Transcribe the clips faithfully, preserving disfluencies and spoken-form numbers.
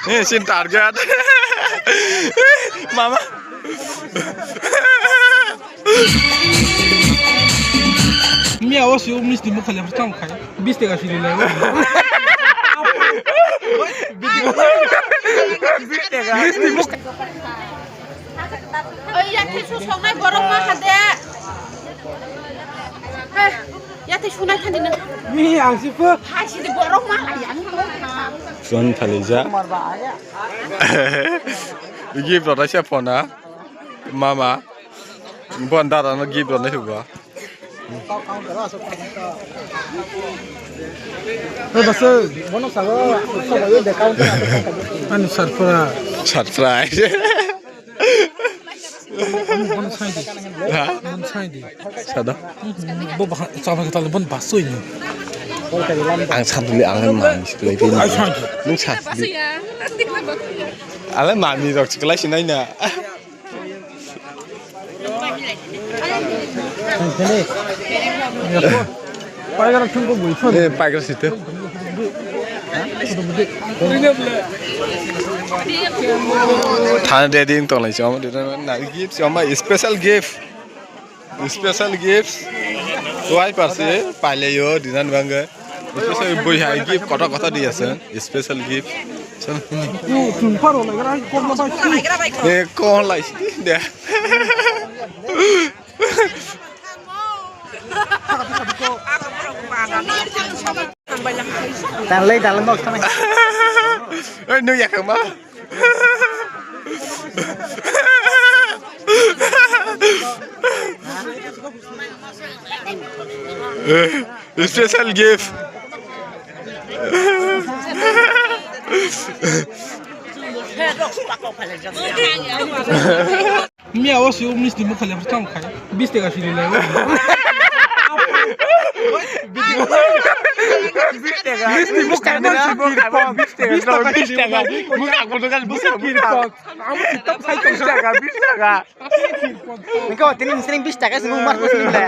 Eh, sin target. Mama. Mia o si o misti mukha le tang khai. Bis taka siri le. Bis taka. Misti mukha. Oi, ya te su songnai borok ma hade. Heh, ya te sunai thani na. Mi ang si pho. Hai si borok ma hai ang. Son thalija. Gift rwna se phone a. Mama. Bon dada no gift rwna hugo. Ani surprise. Surprise. Bono sai di. Ha? Bono sai di. Sada. Bo bahai sama kita le bon basoi ni. Ang sanduli ang mani sekelai pini. Ai sai di. Nung sanduli. Ale mani rok sekelai sinai na. Eh, paikar site. Thana ready wng tonglai chama, na gift chama special gift. Special gift. Wai parsi paile yo dinan bangga. Special boy hai gift kota kota di ase. Special gift. Eh, kon lai site de. Dalai, dalai, nok sana. Eh, nu ya kama. Special gift. Mia o si o misti mukha le tang khai. Bis taka siri le. Bis taka. Misti mukha le bis taka. Bis taka. Mukha ko dokan bis taka. Amo si tam sai bis taka, bis taka. Engkau tini sering bis taka sih mukha ko sini le.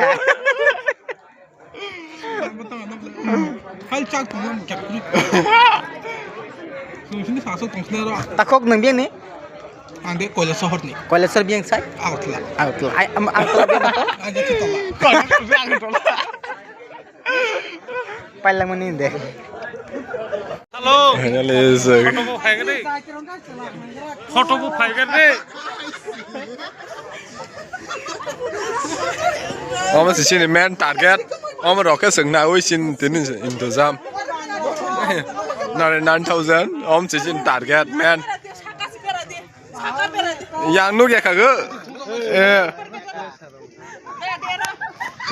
Hal chak tu yang kyak kuri. Sini sasa tong sini ro. Takok nang biang ni? Ande Koilasahar ni. Koilasahar biang sai? Agartala. Agartala. Ai, am, Agartala biang apa? Ande Agartala. Pailang mani de. Hello. Hello, sir. Photo bo phai gare. Photo bo phai gare. Omo se chini main target. Omo rok khe chwng naui chini tini intijam. Nare nine thousand. Omo se chini target main. Yang nuk ya khago. Eh.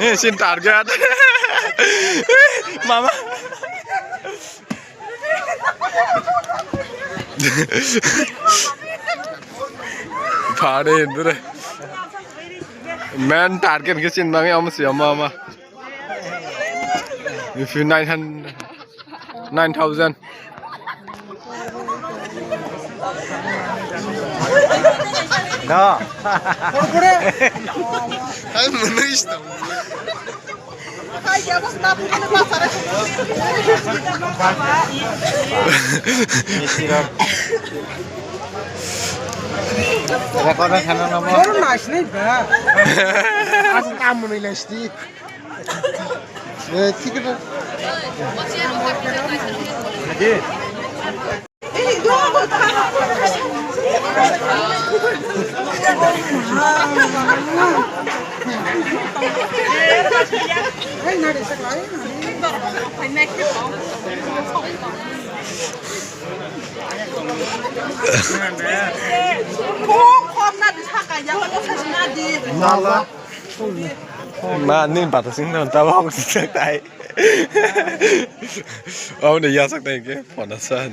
Eh, sin target. Mama. Phare hindure. Main target ke sin bangi om si ama ama. If you nine hundred. Nine thousand. Da. Ay, mano isto. Record na channel number. Solo nice ni ba. Aku kamu ni lesti. Eh, ticket. Mala. Ma, nini bata sing na, ta ba ko sing tai. Abo ni yasak tai ke, phone sa.